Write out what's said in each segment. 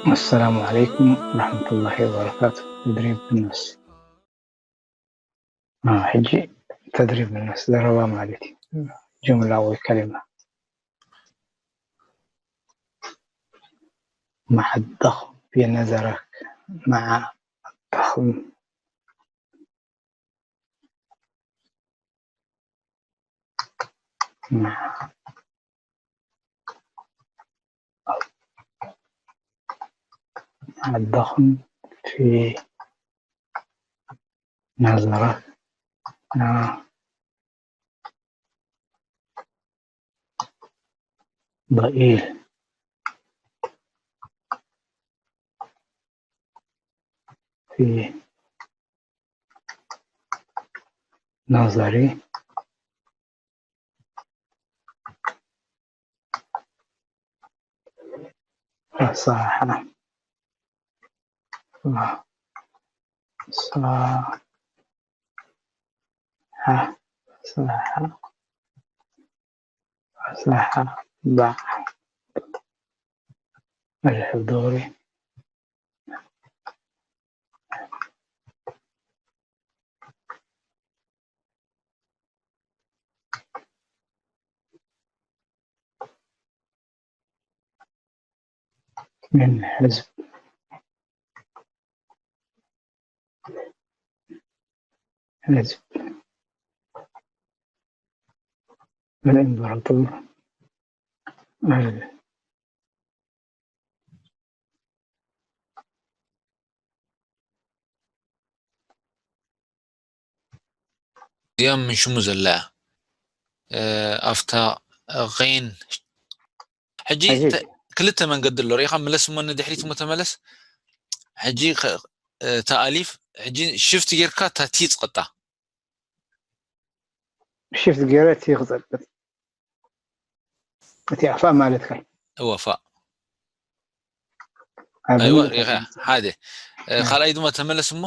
السلام عليكم ورحمة الله وبركاته. تدريب بالنص. آه، ሕጂ ተድሪብ ንነስ ዘረባ ማለት እዩ። ጁምላ ወይ ከሊማ። مع الضخم في نظرك، مع الضخم، مع الضخم في نظرك، آه، ضئيل في نظري. فصاح. صاح. صاح. صاح. باع. الحضور. من حزب، حزب الإمبراطور ال- እዚኣ ምን ሽሙ ዘላ እያ። እ፣ ኣብታ ቐይን ሕጂ ሕጂ ተ-፣ ክልተ መንገዲ ኣሎ። ርኢኻ ምለስ እሞ ንድሕሪት እሞ ተመለስ። ሕጂ ከ-፣ እታ ኣሊፍ ሕጂ ሽፍት ጌርካ እታ ቲ ጽቐጣ። ሽፍት ገይረ ቲ ክጸቅጥ። እቲ ኣፋ ማለት ከ? እወ፣ ፋእ። ኣብ ኣይወ፣ ምን ርኢኻ፣ ሓደ። እ፣ እ። ካልኣይ ድማ ተመለስ እሞ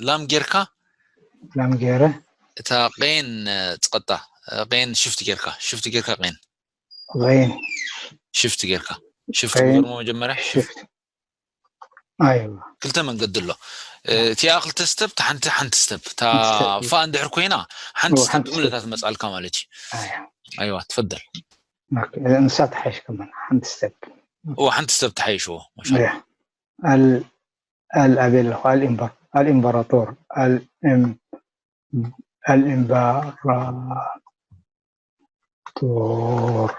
ላም ጌርካ ላም ገይረ። እታ ቐይን፣ እ፣ ጽቐጣ፣ እ፣ ቐይን ሽፍት ጌርካ፣ ሽፍት ጌርካ ቐይን። ቐይን። ሽፍት ጌርካ፣ ሽፍት ቀይን። ግበር እሞ መጀመርያ ሽፍት። ሽፍት። ኣይዋ። ክልተ መንገዲ ኣሎ። እ፣ እቲኣ ክልተ ስተፕ፣ እታ ሓንቲ፣ ሓንቲ ስተፕ። እታ ሓንቲ ስተፕ። ፋ እንድሕር ኮይና፣ ሓንቲ እዎ፣ ስተፕ ሓንቲ ሙሉ ስተፕ። እታ ትመጻልካ ማለት እዩ። ኣይዋ። ኣይዋ፣ ትፈደል። ኦኬ፣ ንሳ ትሓይሽ ከማን፣ ሓንቲ ስተፕ። እዎ፣ ሓንቲ ስተፕ ትሓይሽ፣ እዎ፣ ማሻ ኣላህ። ያ። ኣል-፣ ኣል-፣ ኣበይ ኣለኹ? ኣልኢምበር-፣ ኣልኢምበራጦር፣ ኣልኢም-፣ ኣልኢምበራጦር።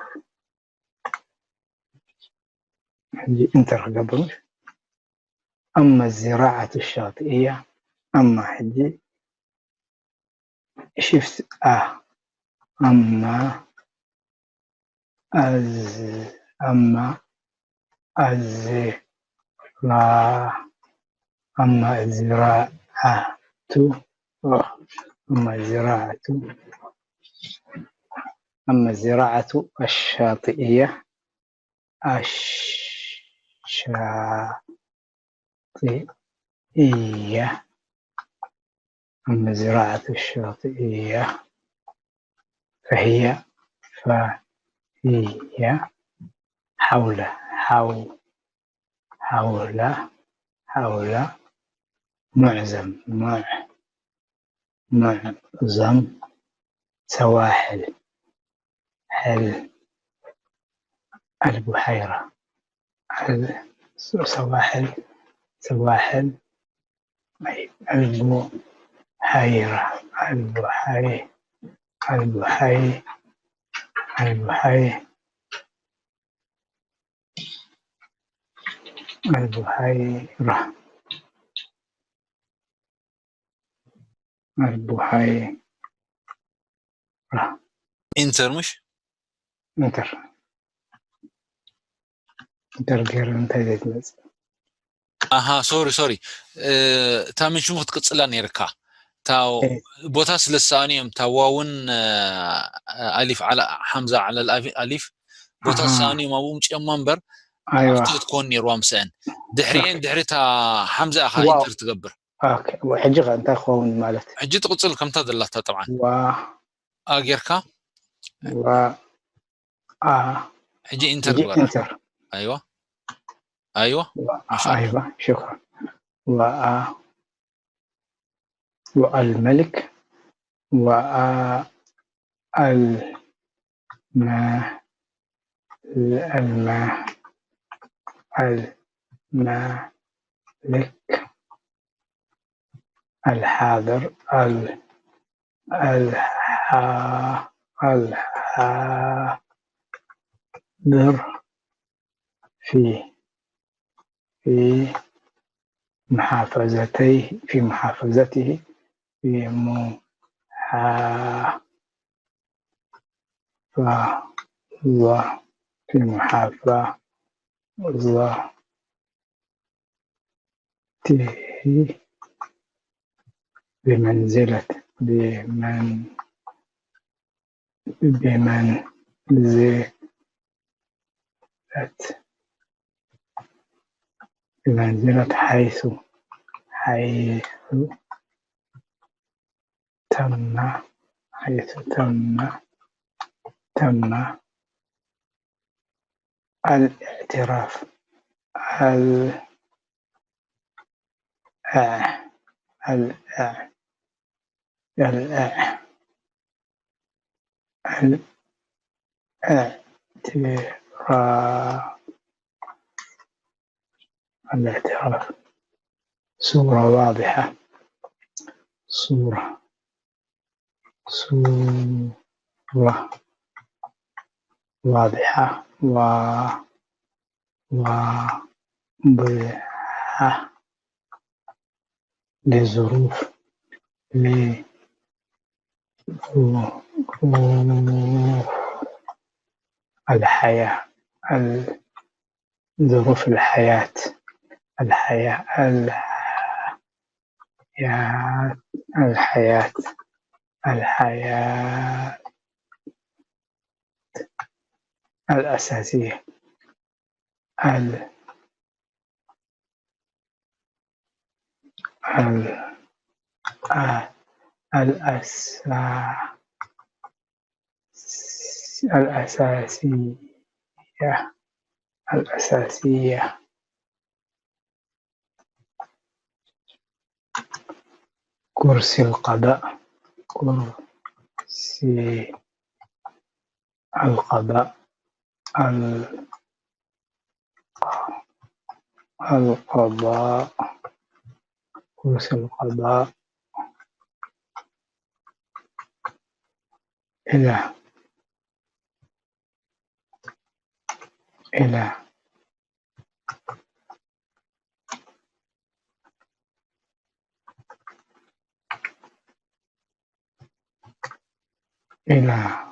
ሕጂ ኢንተር ክገብር። أما الزراعة الشاطئية، أما ሕጂ ሽፍት ኣ፣ أما ኣዝ-፣ أما ኣዝ-፣ ራ-፣ أما الزراعة، أما الزراعة، أما الزراعة الشاطئية، ኣሽ-፣ ሻ-፣ ጢ-፣ እያ። المزرعة الشاطئية فهي، فهي حول، حو-، حول، حول معظم، مع-، معظم سواحل، حل، البحيرة، ال-، سواحل، سواحل، أي، البحيرة، البحي-، البحي-، البحي-، البحيرة. ኣልቡሓይ። ኢንተር ምሽ? ኢንተር። ኢንተር ገይረ እንታይ ዘይትመጽእ? ኣሃ፣ ሶሪ፣ ሶሪ። እ፣ እታ ምን ሽሙ ክትቅጽላ ነይርካ። እታ እ። ቦታ ስለ ዝሰኣኑ እዮም፣ እታ ዋውን፣ እ፣ ኣሊፍ ዓላ-፣ ሓምዛ ዓለል ኣፊ-፣ ኣሊፍ ቦታ ኣሃ። ዝሰኣኑ እዮም፣ ኣብኡ ምጭዮማ እምበር፣ ኣይዋ። ኣብቲ ክትኮን ነይርዋ ምስአን። ድሕሪኤን፣ ኦኬ። ድሕሪ እታ ሓምዛ ኢኻ ዋው። ኢንተር ትገብር። ኦኬ፣ ሕጂ ኸ እንታይ ክኸውን ማለት? ሕጂ ትቕጽል ከምታ ዘላታ ጠብዓን። ዋ። ኣ ጌርካ? ዋ። ኣ። ሕጂ ኢንተር ሕጂ ግበራ። ኢንተር። ኣይዋ። أيوة. و... أيوة، شكرا. وأ وألملك وأ الم الم الملك الحاضر ال الح الحاضر في في محافظتيه في محافظته في محافظته في محافظته بمنزلة بمن بمنزلة بمنزلة حيث حيث تم حيث تم تم الاعتراف ال الاعتراف الاعتراف صورة واضحة صورة صورة واضحة و واضحة لظروف لظروف الحياة ظروف الحياة الحياة الحياة الحياة الحياة الأساسية ال ال الأسا الأساسية الأساسية كرسي القضاء كرسي القضاء القضاء كرسي القضاء إلى إلى إلى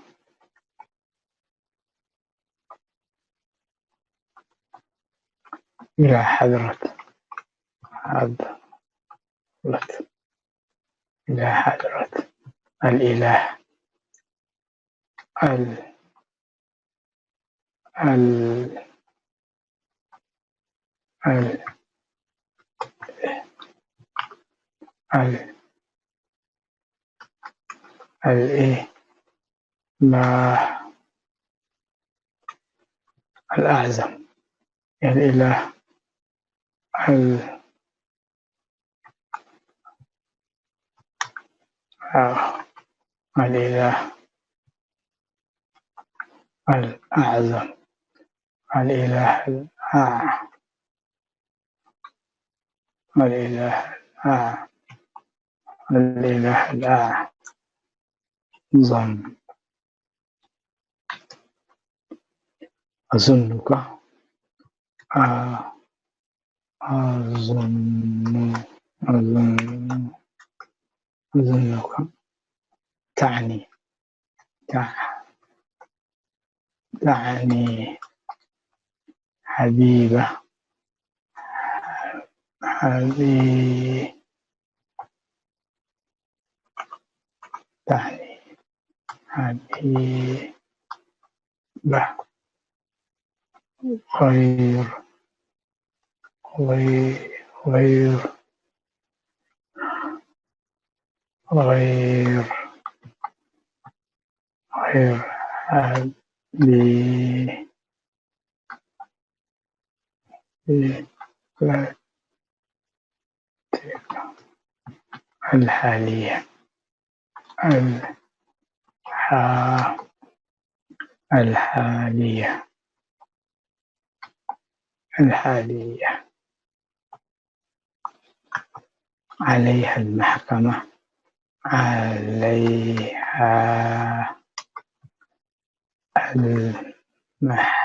إلى حضرة حضرة إلى حضرة الإله ال ال ال ال الإله الأعظم الإله ال الإله الأعظم الإله الأعظم الإله الأعظم الإله الأعظم أظنك أظن أظن أظنك تعني تعني حبيبة حبيبة تعني حبيبة غير غير غير غير غير حبيبة الحالية. الح-، الحالية. الحالية. عليها المحكمة. عليها المحكمة.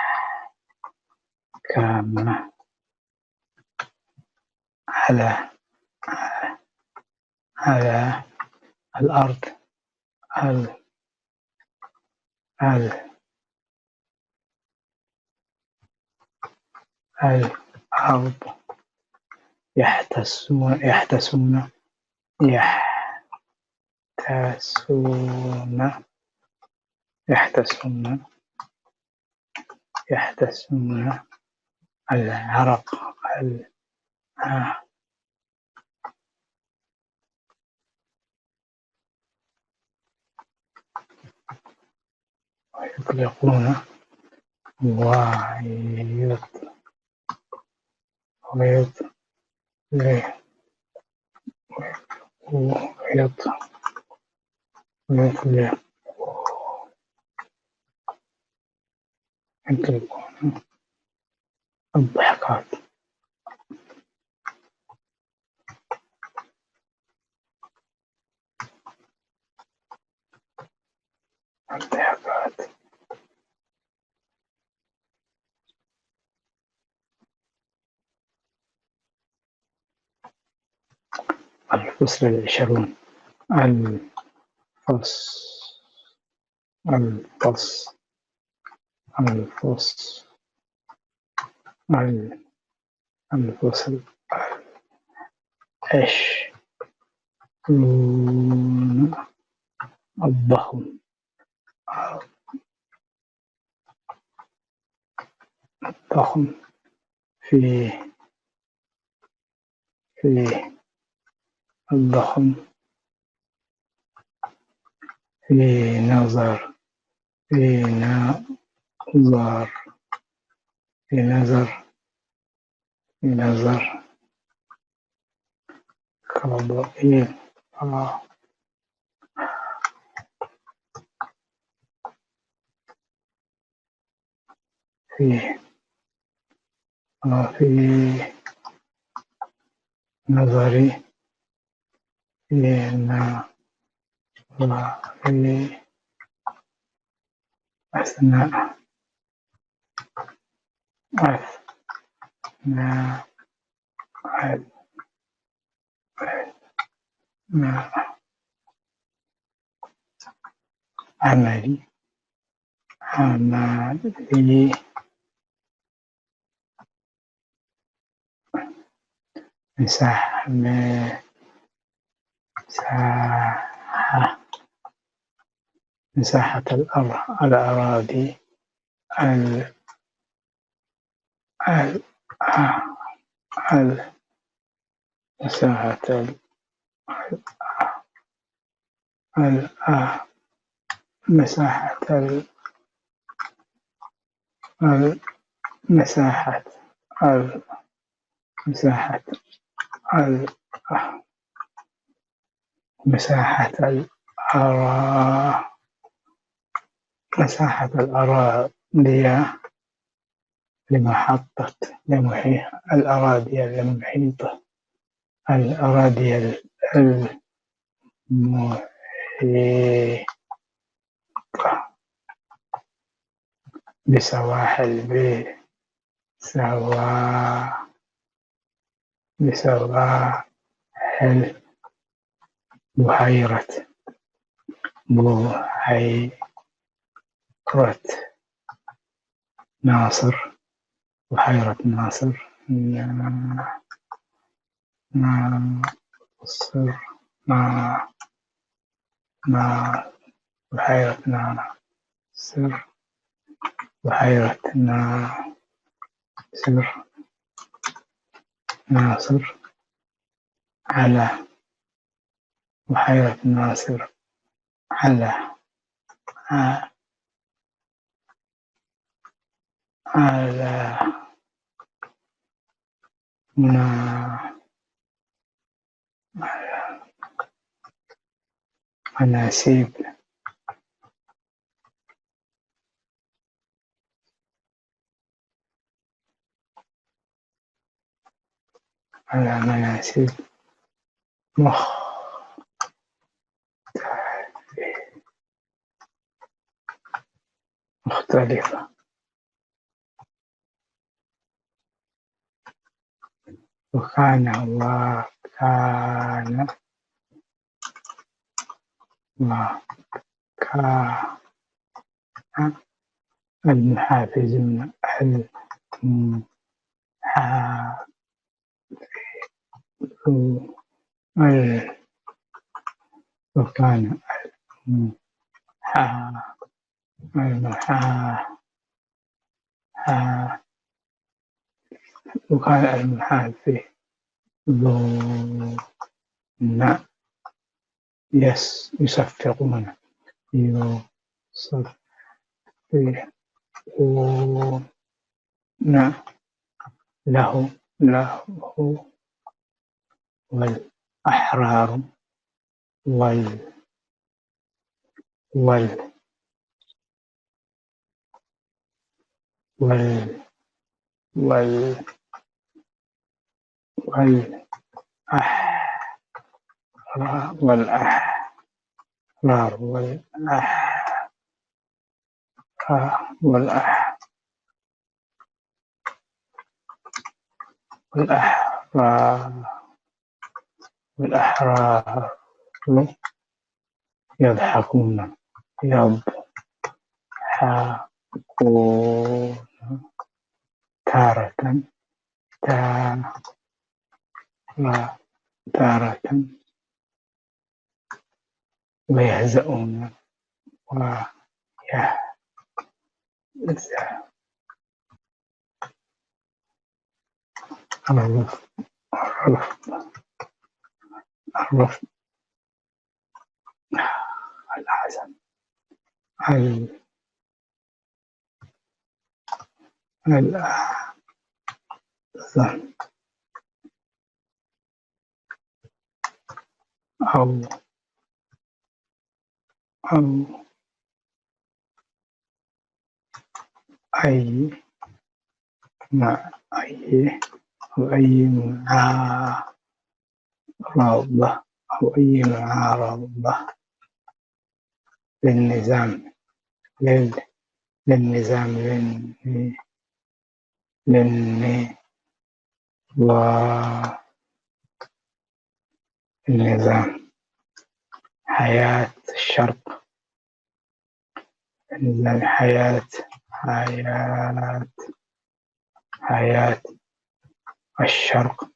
على، على الأرض. ال-، ال-، الأرض. يحتسون، يحتسون، يحتسون، يحتسون، يحتسون العرق. ال-، آه. ويطلقون، ويط-، ويط-، ويط-، ويطلق-، يطلقون الضحكات. الضحكات. الفصل العشرون. الفصل، الفصل، الفصل، ال-، الفصل. الضخم. الضخم في، في الضخم، في نظر، في نظر، في نظر، في نظر. كابوريا. آه. في، آه، في نظري، في نظري، أثناء، أثناء، أثناء عملي، عملي. مساحة، م-، مساحة، مساحة الأر-، الأراضي، ال-، ال-، ال-، مساحة ال-، ال-، آه، مساحة ال-، ال-، مساحة ال-، مساحة ال-، آه، مساحة الأرا-، مساحة الأراضي لمحطة، لمحي-، الأراضي المحيطة، الأراضي المحيطة بسواحل، بسوا-، بسواحل بحيرة، بحيرة ناصر، بحيرة ناصر، نا-، ناصر، نا-، نا-، بحيرة ناصر، بحيرة ناصر، ناصر، على بحيرة ناصر، على، ع-، على، منا-، مناسيب. على مناسيب مخ-، مختلفة. وكان، وكان، وكان المحافظون الم-، حا-، ال-، وكان الم-، حا-، المحا-، حا-، وكان المحافظون يس-، يصفقون، يصفقون له، له والأحرار وال-، وال-، وال-، وال-، والأح-، والأحرار، والأح-، والأح-، والأحرار، والأحرار يضحكون، يضحكون تارة، تا-، تارة ويهزؤون ويهزؤون. الرفض، الرفض، الرفض، العزم، ال-، الأحزان. أو، أو أي، مع أي، أو أي معارضة، أو أي معارضة للنظام، لل-، للنظام، للن-، للن-، و النظام. حياة الشرق. الحياة، حياة، حياة الشرق.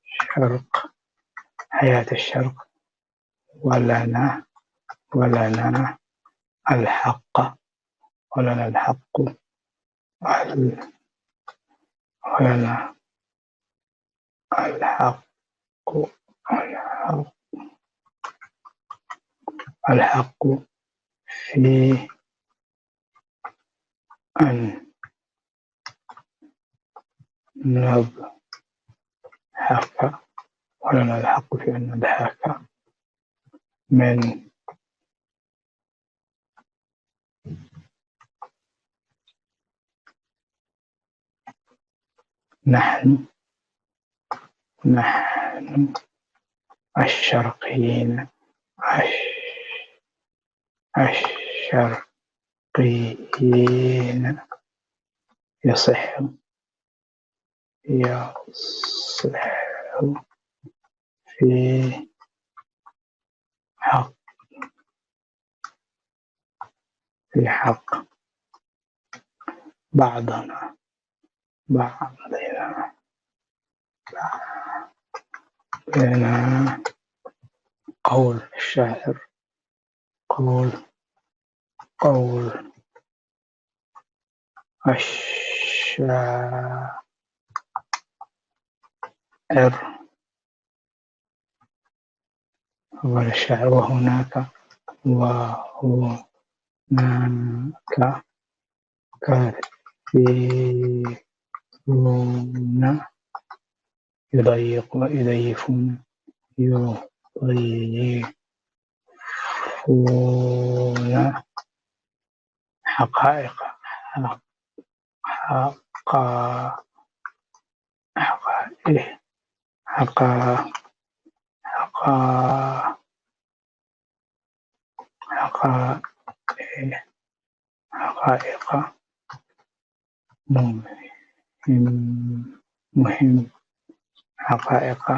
الشرق. حياة الشرق. ولنا، ولنا الحق، ولنا الحق، ال-، ولنا الحق، الحق، الحق في أن نضحك، ولنا الحق في أن نضحك من نحن، نحن الشرقيين، الش-، الشرقيين يصح، يصح في حق، في حق بعضنا، بعضنا، بعضنا. قول الشاعر، قول، قول الشاعر. هو الشاعر. وهناك، وهناك كثير، يضيفون يضيفون يضيفون حقائق حقا حقا حقا حقا حقا حقائق مهم مهم حقائق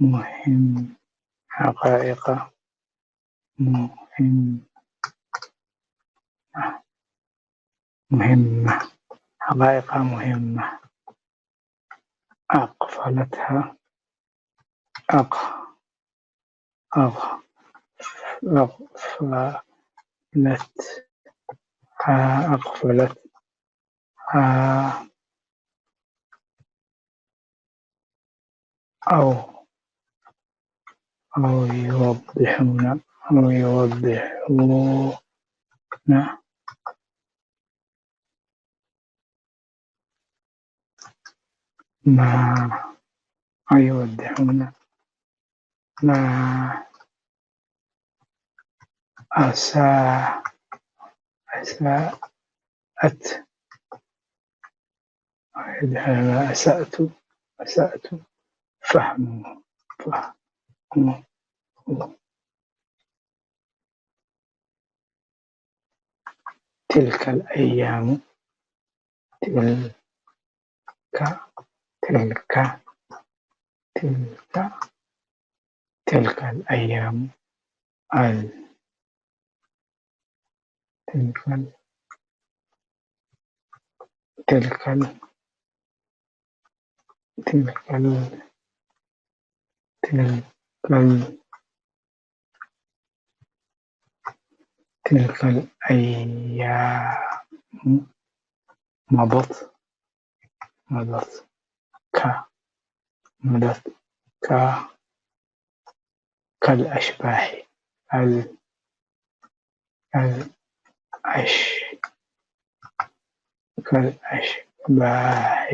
مهم حقائق مهم مهمة حقائق مهمة أقفلتها أق أق أقفلت أقفلت أو أو يوضحون أو يوضحون ما أو يوضحون ما أساء أساءت أسأت أسأت فهم فهم تلك الأيام تلك تلك تلك تلك الأيام ال تلك ال تلك ال تلك ال تلك ال تلك الأيام مضت مضت ك مضت ك كالأشباح ال العش كالأشباح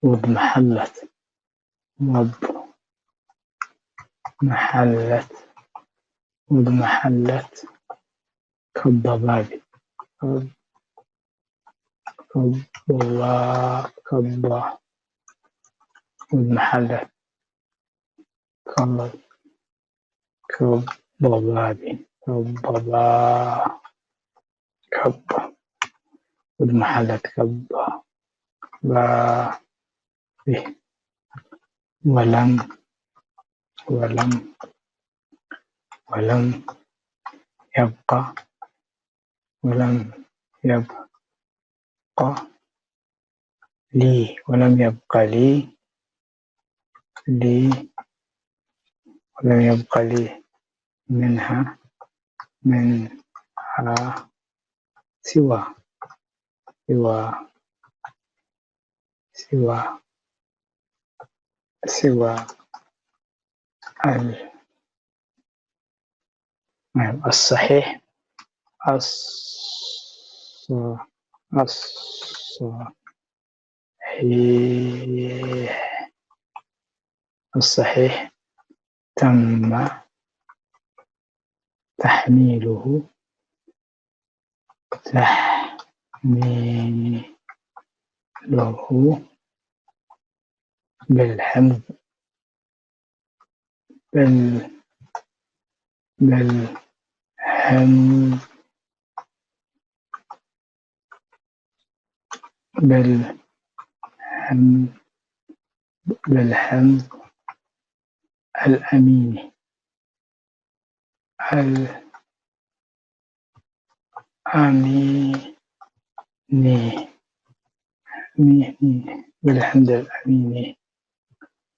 واضمحلت واضمحلت واضمحلت كالضباب كالضباب كالضباب واضمحلت كالضباب كالضباب كب واضمحلت كب با ولم ولم ولم يبق ولم يبق لي ولم يبق لي لي ولم يبق لي منها منها سوى سوى سوى سوى ال الصحيح الص الصحيح الصحيح تم تحميله تحميله بالحمد بال بالحمد بالحمد بالحمد الأمين الأمين بالحمد الأمين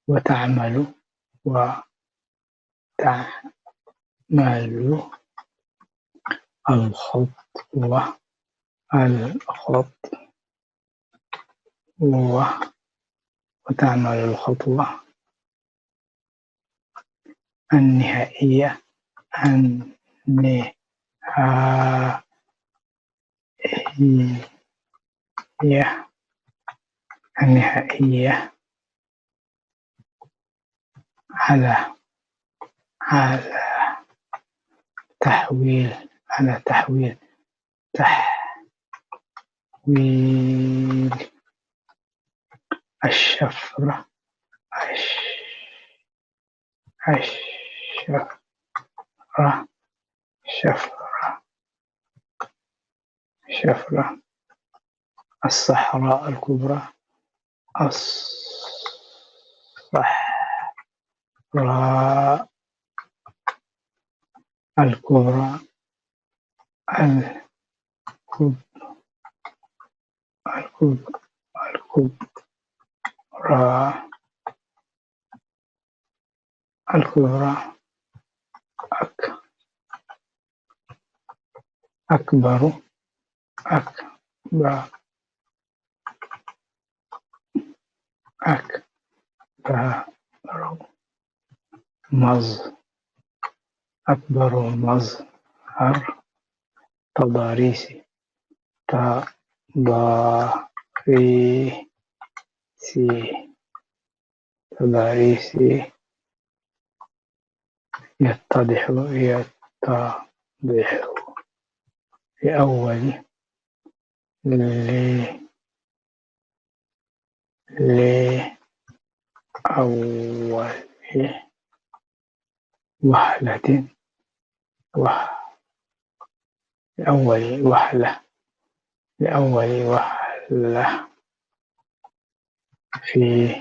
وتعمل وتعمل الخطوة الخطوة وتعمل الخطوة النهائية النهائية እኒሀ እየ። ዓላ ዓላ ተሕዊል ዓላ ተሕዊል ተሕዊል ኣሸፍራ ኣሽ ኣሸፍራ ሸፍራ ሸፍራ الصحراء الكبرى الصحراء الكبرى الكب الكب الكبرى الكبرى أك أكبر أكبر أكبر مظ أكبر مظهر تضاريس تضاريس تضاريس يتضح يتضح لأول ل لأول وهلة وه لأول وهلة لأول وهلة في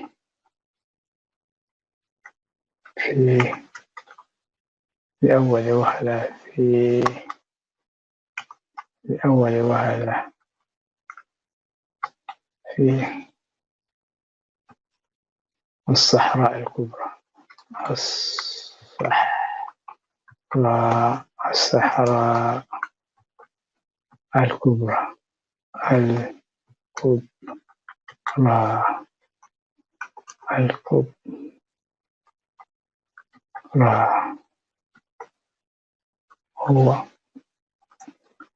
في لأول وهلة في لأول وهلة في الصحراء الكبرى الصحراء الصحراء الكبرى الكبرى الكبرى هو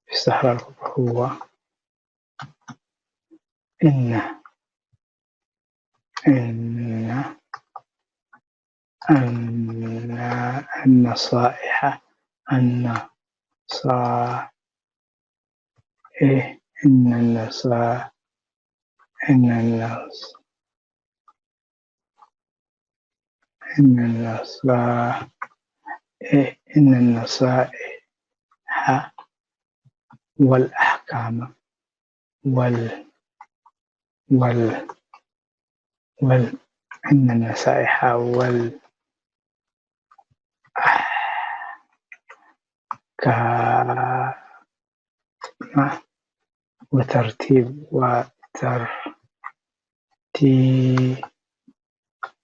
في الصحراء الكبرى هو إن إن أن النصائح النصائح إن النصائح إن النص إن النصائح إن النصائح والأحكام وال وال وال إن النصائح وال أحكام وترتيب وترتيب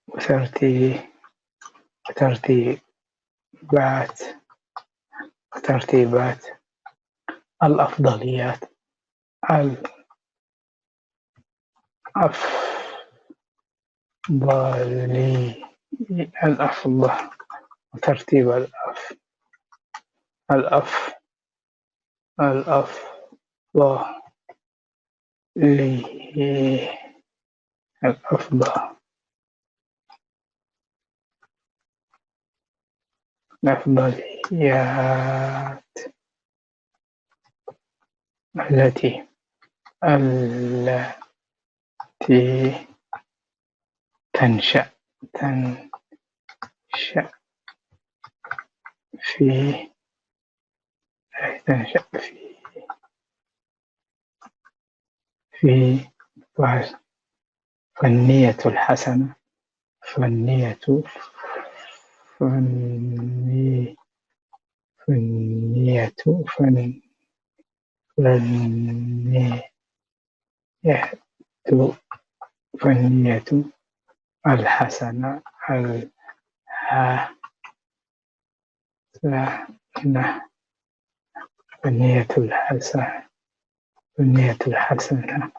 وترتيب وترتيبات وترتيبات الأفضليات الأفضلي الأفضل وترتيب الأف الأف الأفضل الأفضل الأفضليات التي التي تنشأ تنشأ في تنشأ في في فالنية الحسنة فالنية فالنية فالنية فن فالنية فالنية الحسنة الحسنة فالنية الحسنة فالنية الحسنة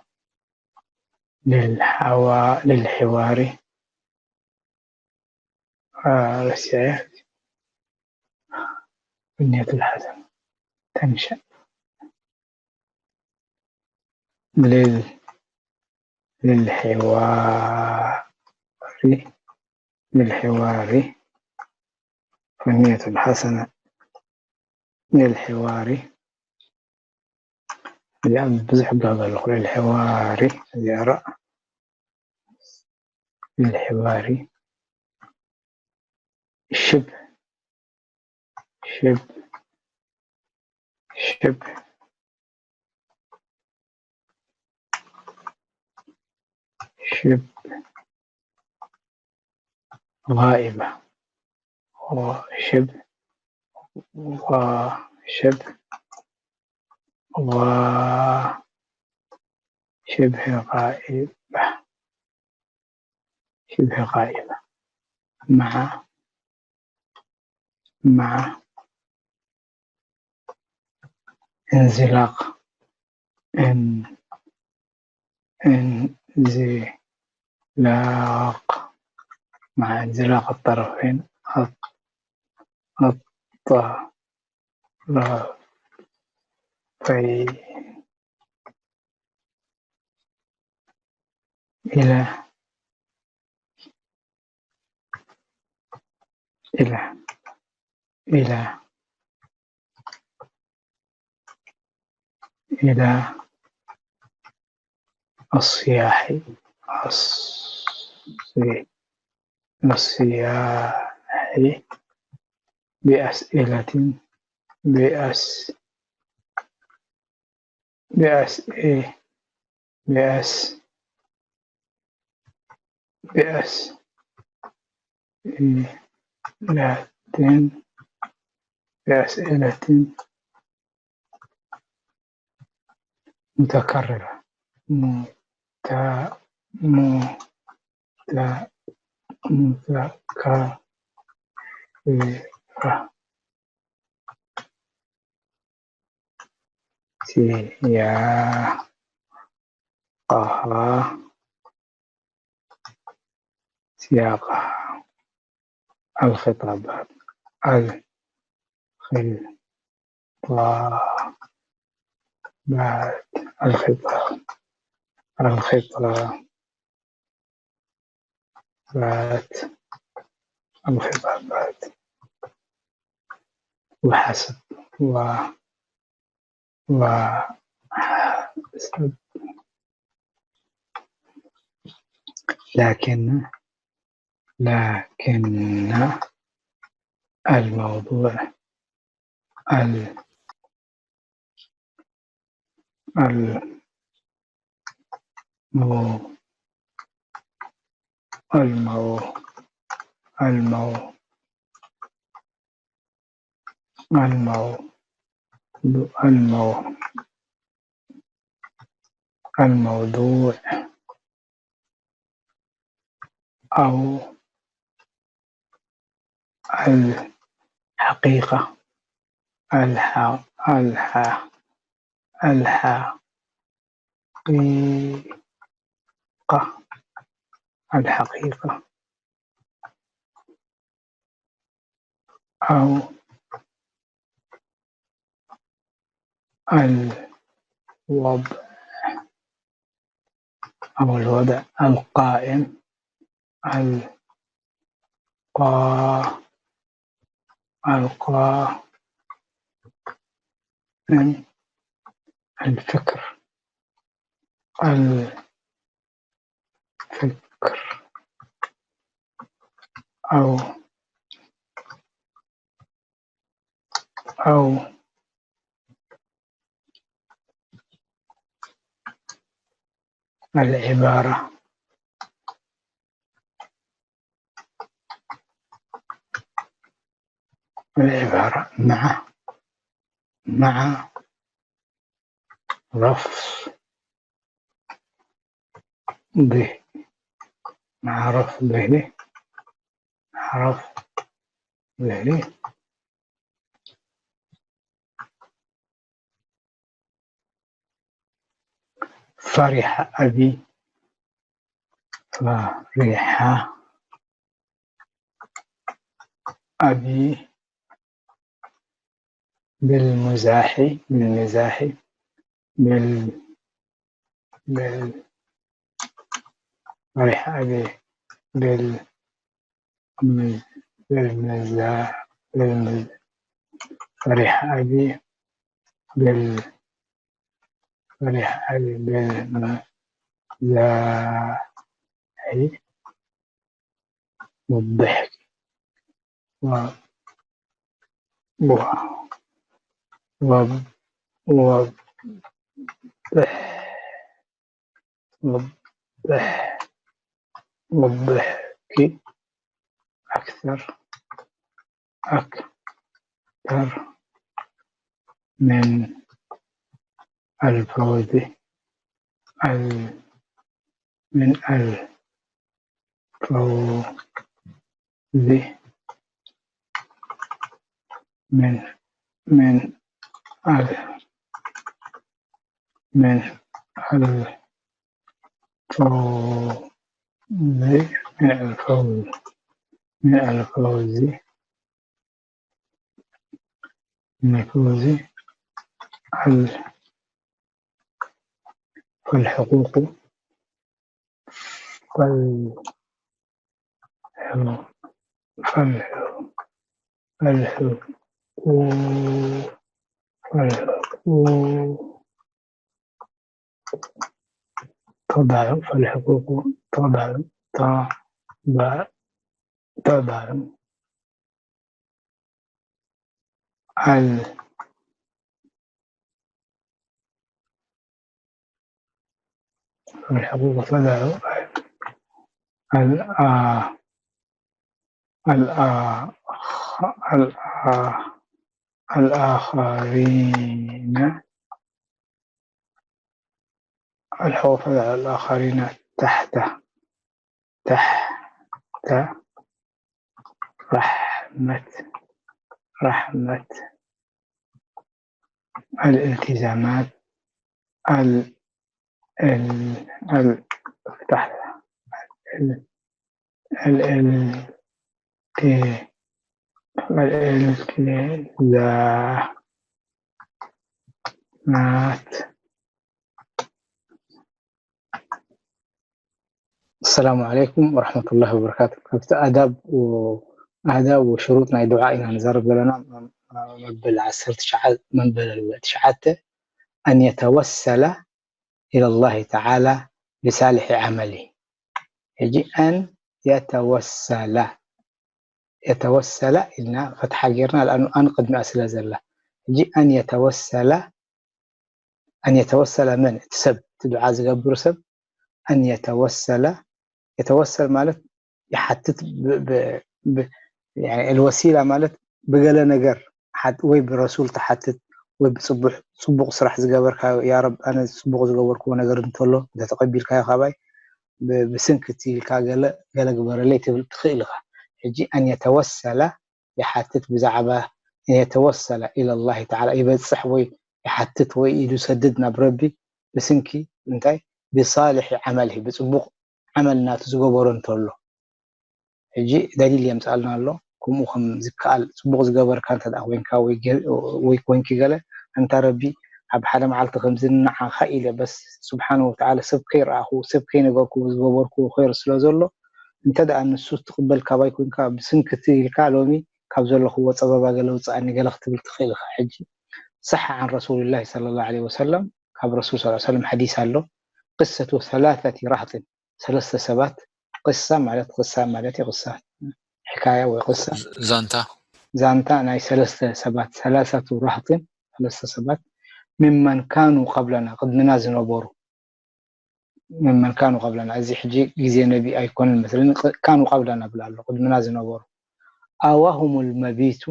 للحوا للحوار والسعي فالنية الحسنة تنشأ لل للحوار، للحوار، فالنية الحسنة للحوار. እዚኣ ብዙሕ ጋጋ ኣለኹ። للحوار እዚኣ ራእ للحوار شبه شبه شبه شبه غائبة وشبه وشبه وشبه غائبة شبه غائبة مع مع انزلاق ان انزلاق مع انزلاق الطرفين الطرفين إلى إلى إلى إلى الصياح الصياح بأسئلة بأس بأس إيه بأس بأس إيه لاتن بأسئلة متكررة مت مت متكررة سياقها سياقها الخطابات الخطابات الخطاب الخطابات الخطابات وحسب و و لكن لكن الموضوع ال المو المو المو المو المو الموضوع أو الحقيقة الح الح الحقيقة الحقيقة أو الوضع أو الوضع القائم القا القا الفكر الفكر أو أو العبارة العبارة مع مع رفض به مع رفضه مع رفضه فرح أبي فرح أبي بالمزاح بالمزاح بال بال ፈሪሕ ኣቢ በል መዝ-፣ በል መዛ-፣ በል መዝ-፣ ፈሪሕ ኣቢ በል፣ ፈሪሕ ኣቢ በል መዛሒ ወብሕኪ ወ-፣ ወ-፣ ወ-፣ ወብሕ-፣ ወብሕ-፣ ወብሕኪ ኣክተር፣ ኣክተር ምን ኣልፈውዚ ኣል-፣ ምን ኣልፈውዚ ምን፣ ምን ኣል-፣ ምን ኣልፈውዚ ምን ኣልፈውዚ ምን ኣልፈውዚ ምን ኣልፈውዚ ኣል-፣ ፈልሕቁቁ ፈል-፣ ፈልሑ-፣ ፈልሑ-፣ ፈልሑ-፣ ተባዕ-፣ ፈልሕቁቁ ተባዕ-፣ ተባዕ-፣ ተባዕ-፣ ኣል-፣ ፈልሕቁቁ ተባዕ-፣ ኣልኣ-፣ ኣልኣ-፣ ኣልኣ-፣ ኣልኣኸሪነ ኣልሐወፈ ኣልኣኸሪነ ታሕተ ታሕተ ራሕመት ራሕመት ኣልእልቲዛማት ኣል-፣ እል-፣ ኣል-፣ ፍታሕ ኣል-፣ እል-፣ ኣልእልቲ-፣ ኣልእልቲዛማት السلام عليكم ورحمة الله وبركاته። ካብቲ ኣዳብ و-، ኣዳብ وشروط ናይ ዱዓ ኢና ንዛረብ ዘለና። መበል ዓሰርተ ትሽዓተ፣ መበል ትሽዓተ፣ أن يتوسل إلى الله تعالى بصالح عمله። ሕጂ أن يتوسل፣ የተወሰለ ኢልና ፈትሓ ጌርና፣ لأنه أن ቅድሚኣ ስለ ዘላ። ሕጂ أن يتوسل، أن يتوسل መን? እቲ ሰብ፣ እቲ ዱዓ ዝገብር ሰብ أن يتوسل፣ የተወሰል ማለት ይሓትት ብ-፣ ብ-፣ ብ-፣ يعني الوسيلة ማለት ብገለ ነገር ሓት-፣ ወይ ብረሱል ትሓትት ወይ ብጽቡሕ-፣ ጽቡቕ ስራሕ ዝገበርካዮ፣ ያ ረብ ኣነ ጽቡቕ ዝገበርክዎ ነገር እንተሎ እንተተቐቢልካዮ ካባይ ብ-፣ ብስንኪ እቲ ኢልካ ገለ፣ ገለ ግበረለይ ትብል ትኽእል ኢኻ። ሕጂ أن يتوسل ይሓትት ብዛዕባ أن يتوسل إلى الله تعالى ይበጽሕ ወይ ይሓትት ወይ ኢዱ ሰድድ ናብ ረቢ ብስንኪ እንታይ ብሳልሒ ዓመልሂ ብጽቡቕ ዓመል ናቱ ዝገበሮ እንተሎ ሕጂ ደሊል የምጻልና ኣሎ። ከምኡ ከም ዝከኣል ጽቡቕ ዝገበርካ እንተ ደኣ ኮይንካ ወይ ገ-፣ ወይ ኮንኪ ገለ ኣንታ ረቢ ኣብ ሓደ መዓልቲ ከምዚ ንዓኻ ኢለ በስ ስብሓን ወተዓላ ሰብ ከይረኣኹ ሰብ ከይነገርኩ ዝገበርኩ ኸይር ስለ ዘሎ እንተ ደኣ ንሱ ትቕበል ካባይ ኮንካ ብስንክቲ ኢልካ ሎሚ ካብ ዘለኽዎ ጸበባ ገለ ውጽኣኒ ገለ ክትብል ትኽእል ኢኻ። ሕጂ صح عن رسول الله صلى الله عليه وسلم ካብ ረሱል صلى الله عليه وسلم حديث ኣሎ قصة ثلاثة رهط ሰለስተ ሰባት ቅሳ ማለት ቅሳ ማለት እዩ ቅሳ ሕካያ ወይ ቅሳ ዛንታ ዛንታ ናይ ሰለስተ ሰባት ثلاثة رهط ሰለስተ ሰባት ممن كانوا قبلنا ቅድምና ዝነበሩ ممن كانوا قبلنا እዚ ሕጂ ግዜ ነቢ ኣይኮነን መስለኒ ق-، كانوا قبلنا ብላ ኣሎ ቅድምና ዝነበሩ آواهم المبيت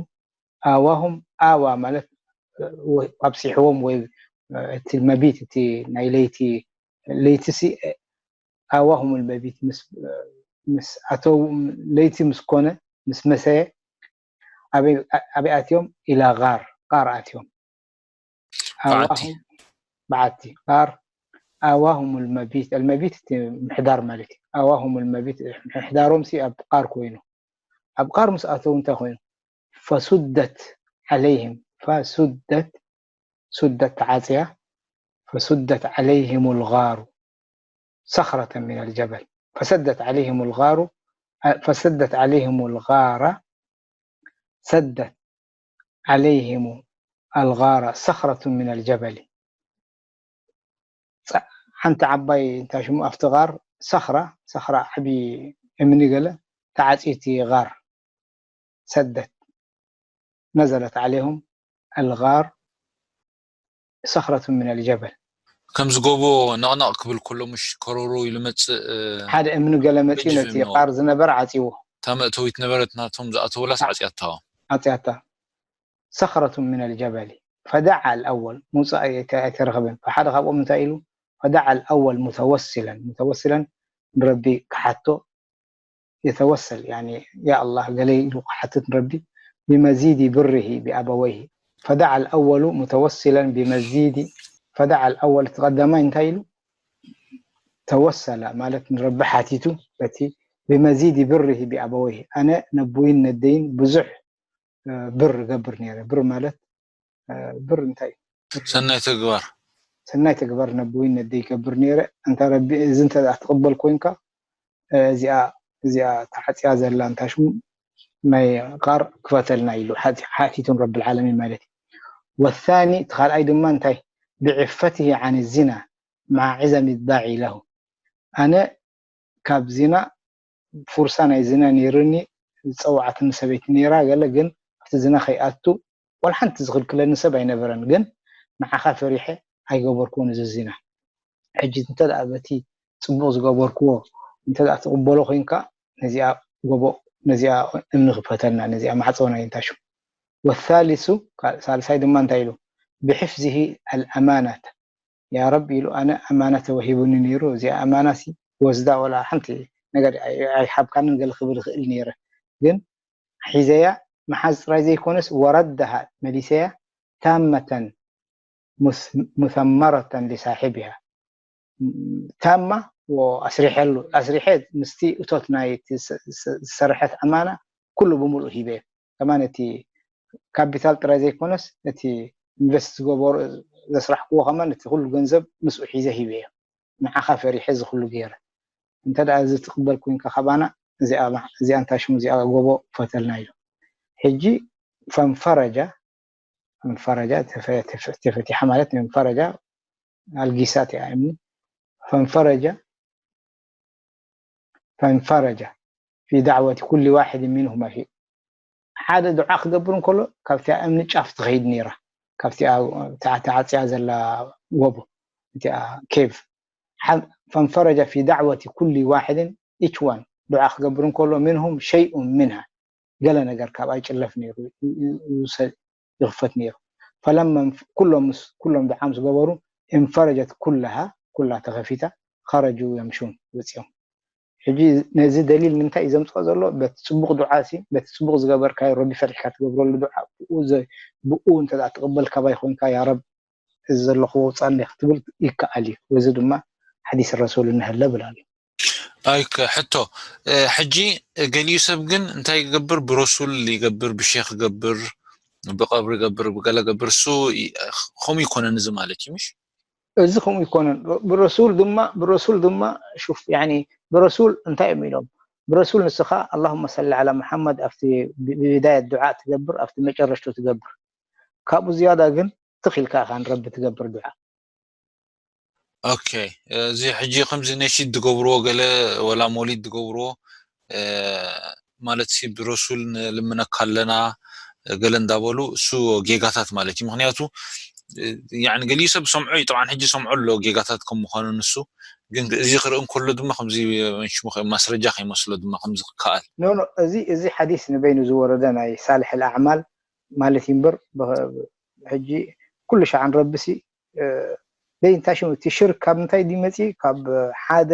آواهم ኣዋ ማለት እ፣ ወ-፣ ኣብፂሕዎም ወይ እ፣ እቲ መቢት እቲ ናይ ለይቲ ለይቲ ሲ ኣዋሁም ልመቢት ምስ ምስ ኣተው ለይቲ ምስ ኮነ ምስ መሰየ ኣበይ ኣበይ ኣትዮም ኢላ ጋር ጋር ኣትዮም በዓቲ ኣዋሁም በዓቲ ጋር ኣዋሁም ልመቢት ልመቢት እቲ ምሕዳር ማለት እዩ ኣዋሁም ልመቢት ምሕዳሮም ሲ ኣብ ቃር ኮይኑ ኣብ ቃር ምስ ኣተው እንታይ ኮይኑ ፈሱደት ዓለይህም ፈሱደት ሱደት ተዓፅያ ፈሱደት ዓለይህም ልጋሩ ሰኽረተን ሚን ልጀበል فسدت عليهم الغار، فسدت عليهم الغار، سدت عليهم الغار صخرة من الجبل. ሓንቲ ዓባይ እንታይ ሽሙ ኣብቲ ጋር ሰኽራ ሰኽራ ዓቢ እምኒ ገለ ተዓጽዩ እቲ ጋር ሰደት ነዘለት ዓሌሁም ኣልጋር ሰኽረቱ ምን ኣልጀበል። ከምዚ ጎቦ ነቕነቕ ክብል ከሎ ምሽ ከሮሮ ኢሉ መፅእ ሓደ እምኒ ገለ መፅኡ ነቲ ቃር ዝነበረ ዓፅዎ። እታ መእተዊት ነበረት ናቶም ዝኣተውላስ ዓፅያታዋ። ዓፅያታ ሰኽረቱ ምን ኣልጀበል ፈደዓ ኣልኣወል ሙፃእ ኣይተረኸበን። ሓደ ካብኦም እንታይ ኢሉ ፈደዓ ኣልኣወል ሙተወስለን ሙተወስለን ንረቢ ክሓቶ يتوسل يعني يا الله ገለ ኢሉ ክሓትት ንረቢ بمزيد بره بأبويه فدعا الأول متوسلا بمزيد فدعا الأول እቲ ቀዳማይ እንታይ ኢሉ ተወሰለ ማለት ንረቢ ሓቲቱ በቲ بمزيد بره بأبويه ኣነ ነቦይን ነደይን ብዙሕ ብር ገብር ነይረ ብር ማለት ብር እንታይ እዩ ሰናይ ተግባር ሰናይ ተግባር ነቦይን ነደይ ገብር ነይረ እንተ ረቢ እዚ እንተ ትቕበል ኮይንካ እዚኣ እዚኣ ተዓፅያ ዘላ እንታይ ሽሙ ናይ ቃር ክፈተልና ኢሉ ሓቲቱን ረብል ዓለሚን ማለት እዩ ወሳኒ እቲ ካልኣይ ድማ እንታይ ብዕፈትህ ዓን ዝና ማዓ ዕዘም ዳዒ ለሁ ኣነ ካብ ዝና ፉርሳ ናይ ዝና ነይሩኒ ዝፀዋዕትኒ ሰበይቲ ነይራ ገለ ግን ኣብቲ ዝና ከይኣቱ ወላ ሓንቲ ዝኽልክለኒ ሰብ ኣይነበረን ግን ንዓኻ ፈሪሐ ኣይገበርኩን እዚ ዝና ሕጂ እንተ በቲ ፅቡቕ ዝገበርክዎ እንተ ትቕበሎ ኮይንካ ነዚኣ ጎቦ ነዚኣ እምኒ ክፈተልና ነዚኣ ማዕፀው ናይ እንታይ ሽም ወሳሊሱ ሳልሳይ ድማ እንታይ ኢሉ ብሕፍዝሂ ኣልኣማናት ያ ረቢ ኢሉ ኣነ ኣማና ተወሂቡኒ ነይሩ እዚኣ ኣማና ሲ ወስዳ ወላ ሓንቲ ነገር ኣይሓብካንን ገለ ክብል ይኽእል ነይረ ግን ሒዘያ ምሓዝ ጥራይ ዘይኮነስ ወረደሃ መሊሰያ ታመተን ሙሰመረተን ሊሳሒብሃ ታማ ኣስሪሐሉ ኣስሪሐ ምስቲ እቶት ናይ ዝሰርሐት ኣማና ኩሉ ብምሉእ ሂበ ከማን እቲ ካፒታል ጥራይ ዘይኮነስ እቲ ኢንቨስት ዝገበሩ ዘስራሕክዎ ከማን እቲ ኩሉ ገንዘብ ምስኡ ሒዘ ሂበ እየ ንዓኻ ፈሪሐ እዚ ኩሉ ገይረ እንተ ደኣ እዚ ትቕበል ኮይንካ ካባና እዚኣ እንታይ ሽሙ እዚኣ ጎቦ ፈተልና ኢሉ ሕጂ ፈንፈረጃ ፈንፈረጃ ተፈቲሓ ማለት ፈንፈረጃ ኣልጊሳት እያ እምኒ ፈንፈረጃ ፈንፈረጃ في دعوة كل واحد منهما في ሓደ ዱዓ ክገብር እንከሎ ካብቲኣ እምኒ ጫፍ ትኸይድ ነይራ ካብቲኣ ተዓፅያ ዘላ ጎቦ እቲኣ ኬቭ ፈንፈረጃ في دعوة كل واحد each one ዱዓ ክገብር እንከሎ منهم شيء منها ገለ ነገር ካብኣ ይጭለፍ ነይሩ ይኽፈት ነይሩ ፈለመ ኩሎም ምስ ኩሎም ዱዓ ምስ ገበሩ እንፈረጀት ኩለሃ ኩላ ተኸፊታ ኸረጁ የምሹን ወፂኦም ሕጂ ነዚ ደሊል ንምንታይ እዩ ዘምፅኦ ዘሎ በቲ ፅቡቕ ዱዓ ሲ በቲ ፅቡቕ ዝገበርካዮ ረቢ ፈሪሕካ ትገብረሉ ዱዓ ብኡ እንተ ትቕበል ካባይ ኮይንካ ያ ረብ እዚ ዘለኹዎ ውፃኒ ክትብል ይከኣል እዩ እዚ ድማ ሓዲስ ረሱል እንሀለ ብላሉ ኣይከ ሕቶ ሕጂ ገሊኡ ሰብ ግን እንታይ ይገብር ብረሱል ይገብር ብሼክ ይገብር ብቀብሪ ይገብር ብገለ ገብር እሱ ከምኡ ይኮነን እዚ ማለት እዩ ምሽ እዚ ከምኡ ይኮነን ብረሱል ድማ ብረሱል ድማ ሹፍ ያኒ ብረሱል እንታይ እዮም ኢሎም ብረሱል ንስኻ اللهم صل على محمد ኣብቲ ብቢዳየት ዱዓ ትገብር ኣብቲ መጨረሽቱ ትገብር ካብኡ ዝያዳ ግን ትኽ ኢልካ ኢኻ ንረቢ ትገብር ዱዓ ኦኬ እዚ ሕጂ ከምዚ ነሺድ ዝገብርዎ ገለ ወላ ሞሊድ ዝገብርዎ ማለት ሲ ብረሱል ንልምነካ ኣለና ገለ እንዳበሉ እሱ ጌጋታት ማለት እዩ ምክንያቱ ያኒ ገሊኡ ሰብ ሰምዖ እዩ ጠብዓን ሕጂ ሰምዖ ኣሎ ጌጋታት ከም ምዃኑ ንሱ ግን እዚ ክርኢ እንከሎ ድማ ከምዚ ሽሙ ማስረጃ ከይመስሎ ድማ ከምዚ ክከኣል ኖ ኖ እዚ እዚ ሓዲስ ንበይኑ ዝወረደ ናይ ሳልሕ ኣዕማል ማለት እዩ እምበር ሕጂ ኩሉ ሻዕ ንረቢ ሲ በይንታ ሽሙ እቲ ሽርክ ካብ ምንታይ ድዩ መፂኡ ካብ ሓደ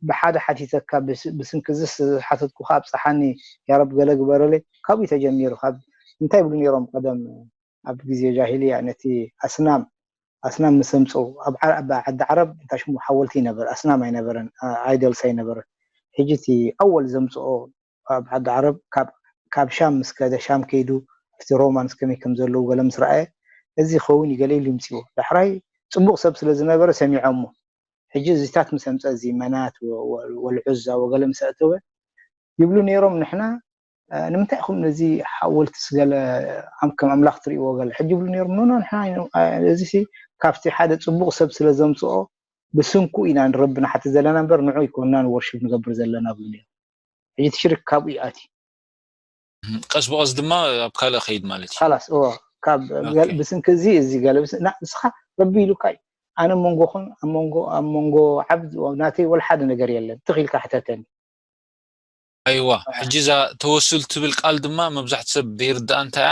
ብሓደ ሓቲተካ ብስንኪ እዚ ዝሓተትኩካ ኣብፀሓኒ ያረብ ገለ ግበረለይ ካብኡ ተጀሚሩ ካብ እንታይ ይብሉ ነይሮም ቀደም ኣብ ግዜ ጃሂልያ ነቲ ኣስናም ኣስናም ምስ ኣምፅኡ ኣብ ዓዲ ዓረብ እንታይ ሽሙ ሓወልቲ ይነበር ኣስናም ኣይነበረን ኣይደልስ ኣይነበረን ሕጂ እቲ ኣወል ዘምፅኦ ኣብ ዓዲ ዓረብ ካብ ሻም ምስ ከደ ሻም ከይዱ ኣብቲ ሮማንስ ከመይ ከም ዘለዉ ገለ ምስ ረኣየ እዚ ክኸውን እዩ ገለ ኢሉ ይምፅዎ ዳሕራይ ፅቡቕ ሰብ ስለ ዝነበረ ሰሚዖሞ ሕጂ እዚታት ምስ ኣምፀ፣ እዚ መናት ወ- ወ- ወልዑዛ ወገለ ምስ ኣእተወ፣ ይብሉ ነይሮም። ንሕና እ፣ ንምንታይ ኢኹም ነዚ ሓወልትስ ገለ ኣም- ከም ኣምላኽ ትርእይዎ? ገለ ሕጂ ይብሉ ነይሮም። ኖ ኖ፣ ንሕና ኣይነ- እ፣ እዚ ሲ ካብቲ ሓደ ፅቡቕ ሰብ ስለ ዘምፅኦ ብስንኩ ኢና ንረቢ ንሓትት ዘለና እምበር ንዑ ኣይኮንና ንወርሽፕ ንገብር ዘለና ብሉ ነይሮም። ሕጂ እቲ ሽርክ ካብኡ ይኣቲ። ቀስ ብቐስ ድማ ኣብ ካልእ ኸይድ ማለት እዩ። ካላስ እዎ፣ ካብ ኦኬ። ገል- ብስንኪ እዚ እዚ ገለ ብስ- ና- ንስኻ ረቢ ኢሉካ እዩ። ኣነ ኣብ መንጎኹን ኣብ መንጎ ኣብ መንጎ ዓብድ ናተይ ወላ ሓደ ነገር የለን። ትኽ ኢልካ ሕተተኒ። ኣይዋ፣ ሕጂ እዛ ተወሱል ትብል ቃል ድማ መብዛሕትኡ ሰብ ዘይርዳእ እንታይ እያ?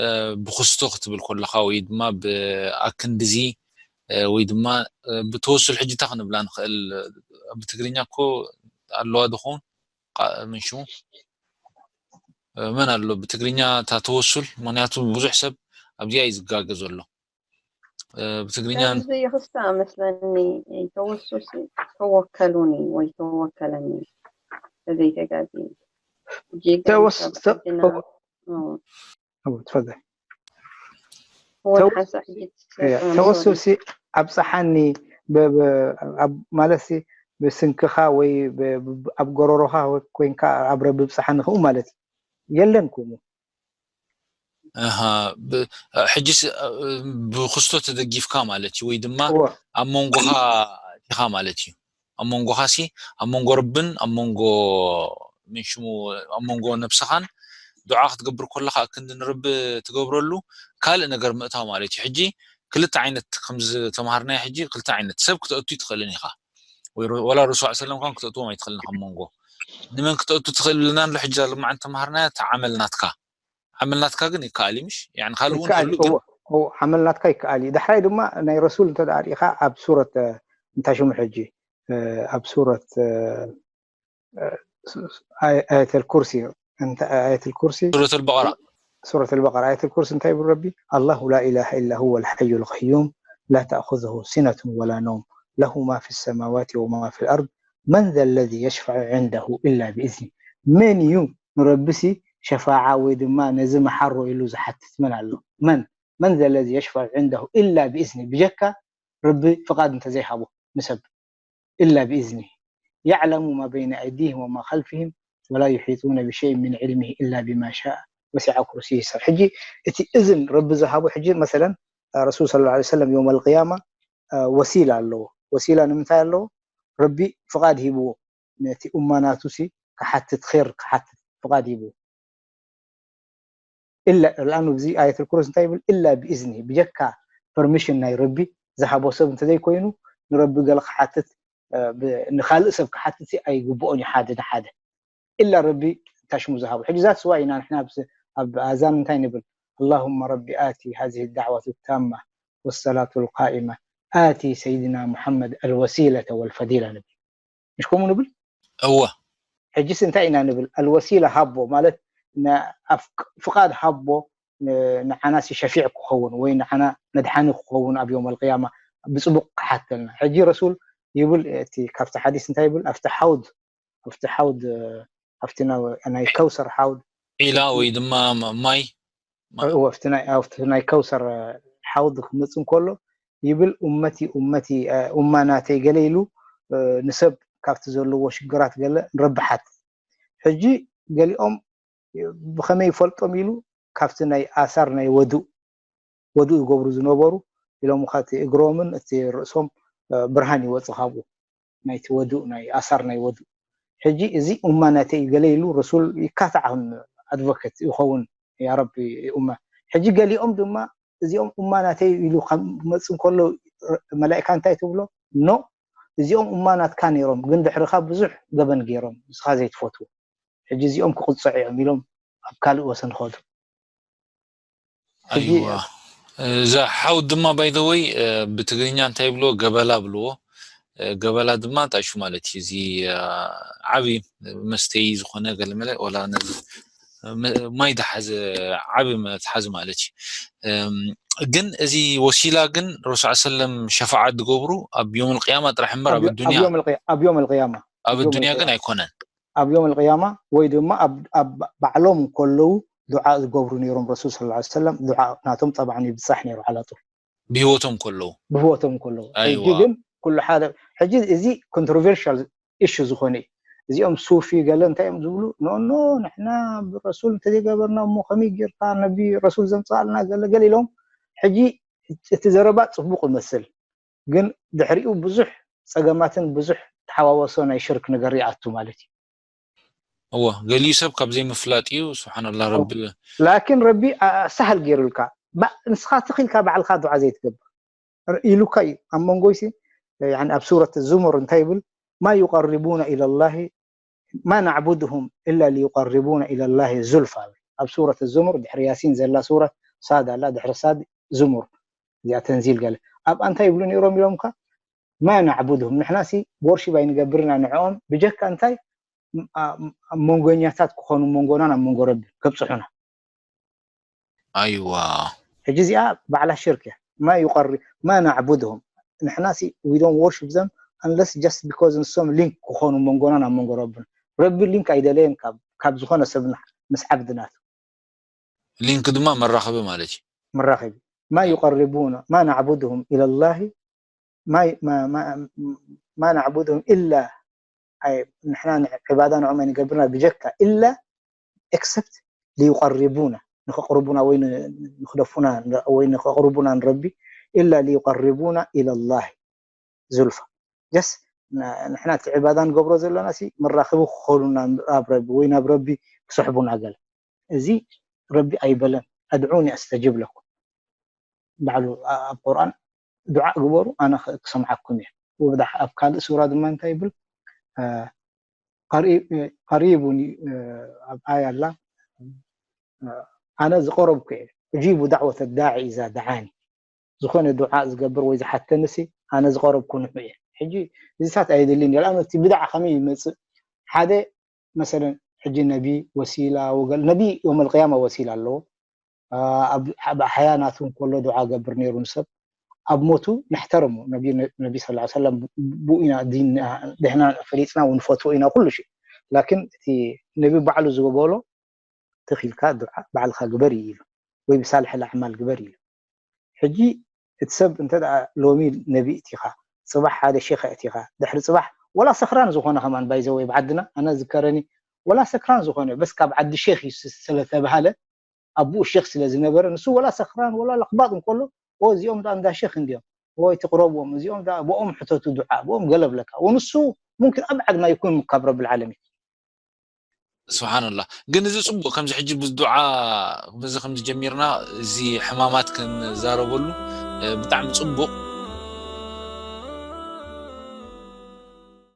እ፣ ብክስቶ ክትብል ከለኻ ወይ ድማ ብኣክንድዚ እ፣ ወይ ድማ እ፣ ብተወሱል ሕጂ እንታይ ክንብላ ንኽእል? ብትግርኛ እኮ ኣለዋ ድኹን ቃ- ምን ሽሙ እ፣ መን ኣሎ ብትግርኛ እታ ተወሱል? ምክንያቱ ብዙሕ ሰብ ኣብዚኣ እዩ ዝጋገ ዘሎ። እ፣ ብትግርኛ ከምዚ ይኽስታ መስለኒ። ተወሱሲ ተወከሉኒ ወይ ተወከለኒ ተዘይተጋጊ ተወስ- ተ- ተወ- እ፣ أبو، تفضل. እወ ተው- ሓንሳእ ሕጂ እያ፣ ትሰጥም ተወሱሲ ሶሪ። ኣብፀሓኒ ብ- ብ- ኣብ- ማለት ሲ ብስንክኻ ወይ ብ- ብ- ኣብ ጎረሮኻ ኮይንካ ኣብ ረቢ ብፅሓኒ ከምኡ ማለት እዩ። የለን ከምኡ። ኣሃ፣ ብ- ሕጂስ እ፣ ብክስቶ ተደጊፍካ ማለት እዩ ወይ ድማ እወ ኣብ መንጎኻ ኢኻ ማለት እዩ። ኣብ መንጎኻ ሲ ኣብ መንጎ ረብን ኣብ መንጎ ምን ሽሙ ኣብ መንጎ ነብስኻን ዱዓ ክትገብር ከለኻ ክንዲ ንረቢ ትገብረሉ ካልእ ነገር ምእታው ማለት እዩ። ሕጂ ክልተ ዓይነት ከም ዝተምሃርናዮ ሕጂ ክልተ ዓይነት ሰብ ክተእቱ ኣይትኽእልን ኢኻ። ወይ ረ- ወላ ረሱል ሰለም ኳን ክተእትዎም ኣይትኽእልን ኢኻ ኣብ መንጎ ንመን ክተእቱ ትኽእል ኢልና ኣሎ። ሕጂ ዛ ልማዓን ተምሃርናዮ እቲ ዓመል ናትካ ዓመል ናትካ ግን ይከኣል እዩ ምሽ? ያኒ ካልእ እውን ይከኣል ይህሉ እዩ። ግን እዎ፣ እዎ፣ ዓመል ናትካ ይከኣል እዩ። ዳሕራይ ድማ ናይ ረሱል እንተ ደኣ ርኢኻ ኣብ ሱረት እ፣ እንታይ ሽሙ ሕጂ እ፣ ኣብ ሱረት እ፣ እ፣ ስ- ስ- ኣየ- ኣየተል ኩርሲ እንተ ኣየተል ኩርሲ ሱረት ኣልበቀራ ሱረት ኣልበቀራ ኣየተል ኩርሲ እንታይ ይብል ረቢ? الله لا إله إلا هو الحي القيوم لا تأخذه سنة ولا نوم له ما في السماوات وما في الأرض من ذا الذي يشفع عنده إلا بإذنه መን እዩ ንረቢሲ ሸፋዓ ወይ ድማ ነዚ መሓሮ ኢሉ ዝሓትት መን ኣሎ? መን من ذا الذي يشفع عنده إلا بإذنه ብጀካ ረቢ ፍቓድ እንተዘይሃቦ ንሰብ إلا بإذنه يعلم ما بين أيديهم وما خلفهم ولا يحيطون بشيء من علمه إلا بما شاء وسع كرسيه السماوات ሕጂ እቲ እዝን ረቢ ዝሃቦ ሕጂ መሰለን ረሱል صلى الله عليه وسلم يوم القيامة ወሲላ ኣለዎ። ወሲላ ንምንታይ ኣለዎ? ረቢ ፍቓድ ሂብዎ ነቲ ኡማ ናቱ ሲ ክሓትት ኸይር ክሓትት ፍቓድ ሂብዎ። إلا الآن እዚ ኣየተል ኩርሲ እንታይ ይብል? إلا بإذنه ብጀካ ፐርሚሽን ናይ ረቢ ዝሃቦ ሰብ እንተዘይኮይኑ ንረቢ ገለ ክሓትት እ፣ ብ- ንኻልእ ሰብ ክሓትት ሲ ኣይግብኦን እዩ ሓደ ንሓደ إلا ረቢ እንታይ ሽሙ ዝሃቦ። ሕጂ ዛትስ ዋይ ኢና ንሕና ኣብ ስ- ኣብ ኣዛን እንታይ ንብል? اللهم رب آت هذه الدعوة التامة والصلاة القائمة آت سيدنا محمد الوسيلة والفضيلة ንብል። مش ከምኡ ንብል? እወ ሕጂስ እንታይ ኢና ንብል? ኣልወሲላ ሃቦ ማለት ን- ኣፍ- ፍቓድ ሃቦ ን- ንዓና ሲ ሸፊዕ ክኸውን ወይ ንዓና መድሓኒ ክኸውን ኣብ ዮም ኣልቅያማ ብፅቡቕ ክሓተልና። ሕጂ ረሱል ይብል እቲ ካብቲ ሓዲስ እንታይ ይብል? ኣብቲ ሓውድ ኣብቲ ሓውድ ኣብቲ ና- ናይ ከውሰር ሓውድ ዒላ ወይ ድማ ማ- ማይ ማ- እዎ፣ ኣብቲ ናይ ኣብቲ ናይ ከውሰር ሓውድ ክመፅእ እንከሎ ይብል ኡመቲ ኡመቲ ኡማ ናተይ ገለ ኢሉ ንሰብ ካብቲ ዘለዎ ሽግራት ገለ ንረብሓት ሕጂ ገሊኦም ብኸመይ ይፈልጦም ኢሉ ካብቲ ናይ ኣሳር ናይ ወዱእ ወዱእ ዝገብሩ ዝነበሩ ኢሎም እቲ እግሮምን እቲ ርእሶም ብርሃን ይወፅእ ካብኡ ናይቲ ወዱእ ናይ ኣሳር ናይ ወዱእ ሕጂ እዚ ኡማ ናተይ ገለ ኢሉ ረሱል ይካታዕ ኣድቮኬት ይኸውን ያረቢ ኡማ ሕጂ ገሊኦም ድማ እዚኦም ኡማ ናተይ ኢሉ ካብ መፅ እንከሎ መላእካ እንታይ ትብሎ ኖ እዚኦም ኡማ ናትካ ነይሮም ግን ድሕርኻ ብዙሕ ገበን ገይሮም ንስኻ ዘይትፈትዎ ሕጂ እዚኦም ክቕፅዑ እዮም ኢሎም ኣብ ካልእ ወሰን ኸዱ ኣይዋ እዛ ሓው ድማ ባይዘወይ ብትግርኛ እንታይ ይብልዎ ገበላ ብልዎ ገበላ ድማ እንታይ ሽሙ ማለት እዩ እዚ ዓብዪ መስተዪ ዝኾነ ገለመለ ወላ ነዚ ማይ ዝሓዘ ዓብዪ መትሓዚ ማለት እዩ ግን እዚ ወሲላ ግን ረሱል ሰለም ሸፋዓ ዝገብሩ ኣብ ዮም ልቅያማ ጥራሕ እምበር ኣብ ዱንያ ኣብ ዮም ልቅያማ ኣብ ዱንያ ግን ኣይኮነን ኣብ ዮም ልቅያማ ወይ ድማ ባዕሎም ከለዉ ዱዓ ዝገብሩ ነይሮም ረሱል ስ ሰለም ዱዓ ናቶም ጠብዓ ይብፃሕ ነይሩ ዓላጡ ብህይወቶም ከለዉ ብህይወቶም ከለዉ ሕጂ ግን ኩሉ ሓደ ሕጂ እዚ controversial issue ዝኾነ እዩ። እዚኦም ሱፊ ገለ እንታይ እዮም ዝብሉ? ኖ ኖ፣ ንሕና ብረሱል እንተዘይገበርና እሞ ከመይ ጌርካ ነቢ ረሱል ዘምፅኣልና ገለ ገለ ኢሎም። ሕጂ እቲ ዘረባ ፅቡቕ ይመስል፣ ግን ድሕሪኡ ብዙሕ ፀገማትን ብዙህ ተሓዋወሶ ናይ ሽርክ ነገር ይኣቱ ማለት እዩ። እወ፣ ገሊኡ ሰብ ካብ ዘይምፍላጥ እዩ። ስብሓንላ ረቢ ላኪን ረቢ ሳህል ገይሩልካ፣ ንስኻ ትኽኢልካ ባዕልካ ዱዓ ዘይትገብር ኢሉካ እዩ። ኣብ መንጎይሲ ኣብ ሱረት ዙሙር እንታይ ይብል? ማ ዩቀርቡና ኢለላሂ ማ ናዕቡድሁም ኢላ ሊዩቀርቡና ኢለላሂ ዙልፋ። ኣብ ሱረት ዙሙር ድሕሪ ያሲን ዘላ ሱረት ሳድ ኣላ፣ ድሕሪ ሳድ ዙሙር እዚኣ ተንዚል ገለ ኣብኣ እንታይ ይብሉ ነይሮም ኢሎምካ? ማ ናዕቡድሁም፣ ንሕናሲ ወርሺፕ ኣይንገብርና ንዕኦም ብጀካ እንታይ መንጎኛታት ክኾኑ መንጎናን ኣብ መንጎ ረቢ ከብፅሑና። ኣይዋ ሕጂ እዚኣ ባዕላ ሽርክ እያ። ማ ዩቀሪ ማ ናዕቡድሁም፣ ንሕናሲ we don't worship them unless just because ንሶም ሊንክ ክኾኑ መንጎናን ኣብ መንጎ ረብን። ረቢ ሊንክ ኣይደለየን ካብ ዝኾነ ሰብ ምስ ዓብድናት ሊንክ ድማ መራኸቢ ማለት እዩ። መራኸቢ ማ ዩቀርቡና ማ ናዕቡድሁም ኢለላሂ ማ ናዕቡድሁም ኢላ ንሕና ዕባዳ ንዕኦም ኣይንገብርና ብጀካ ኢላ ኤክሰፕት ሊዩቀርቡና ንክቅርቡና ወይ ንክደፉና ወይ ንክቅርቡና ንረቢ ኢላ ሊዩቀርቡና ኢለላሂ ዙልፋ። ጀስ ንሕና እቲ ዕባዳ ንገብሮ ዘለና ሲ መራኽቢ ክኾኑና ኣብ ረቢ ወይ ናብ ረቢ ክስሕቡና ገለ። እዚ ረቢ ኣይበለን ኣድዑኒ ኣስተጅብ ለኩም። ባዕሉ ኣብ ቁርኣን ዱዓ ግበሩ ኣነ ክሰምዓኩም እየ። ወብዳሕ ኣብ ካልእ ሱራ ድማ እንታይ ይብል? ቀሪቡን ኣብ ኣያ ኣላ ኣነ ዝቀረብኩ እየ። እጂቡ ዳዕወተ ዳዒ ኢዛ ደዓኒ። ዝኾነ ዱዓ ዝገብር ወይ ዝሓተኒ ሲ ኣነ ዝቀረብኩ ንዑ እየ። ሕጂ እዚታት ኣየድልን እዩ። ንኣብነት እቲ ብድዓ ከመይ ይመፅእ? ሓደ መሰለን ሕጂ ነቢ ወሲላ ወገል ነቢ የውመል ቅያማ ወሲላ ኣለዎ። ኣብ ኣሕያ ናቱ እንከሎ ዱዓ ገብር ነይሩ ንሰብ ኣብ ሞቱ ንሕተረሙ። ነቢ ስ ሰለም ብኡ ኢና ዲን ደሕና ፈሊፅና ንፈትዎ ኢና ኩሉ ሺ። ላኪን እቲ ነቢ ባዕሉ ዝበሎ ተኺልካ ዱዓ ባዕልካ ግበር እዩ ኢሉ ወይ ብሳልሐል ኣዕማል ግበር እዩ። ሕጂ እቲ ሰብ እንተ ሎሚ ነቢ እቲኻ ፅባሕ ሓደ ሼክ እቲኻ ድሕሪ ፅባሕ ወላ ሰኽራን ዝኾነ ከማን ባይዘወይ ብዓድና ኣነ ዝከረኒ ወላ ሰክራን ዝኾነ በስ ካብ ዓዲ ሼክ እዩ ስለተባሃለ ኣቦኡ ሼክ ስለ ዝነበረ ንሱ ወላ ሰኽራን ወላ ለኽባጥ እንከሎ እዚኦም ዳ እንዳ ሼክ እንዲዮም ወይ ትቅረብዎም እዚኦም ዳ ብኦም ሕተቱ ዱዓ ብኦም ገለብለካ ወንሱ ሙምኪን ኣብ ዓድና ይኩን ካብ ረብል ዓለሚን። ስብሓንላህ። ግን እዚ ፅቡቅ ከምዚ ሕጂ ብዱዓ በዚ ከምዚ ጀሚርና እዚ ሕማማት ክንዛረበሉ ብጣዕሚ ፅቡቅ።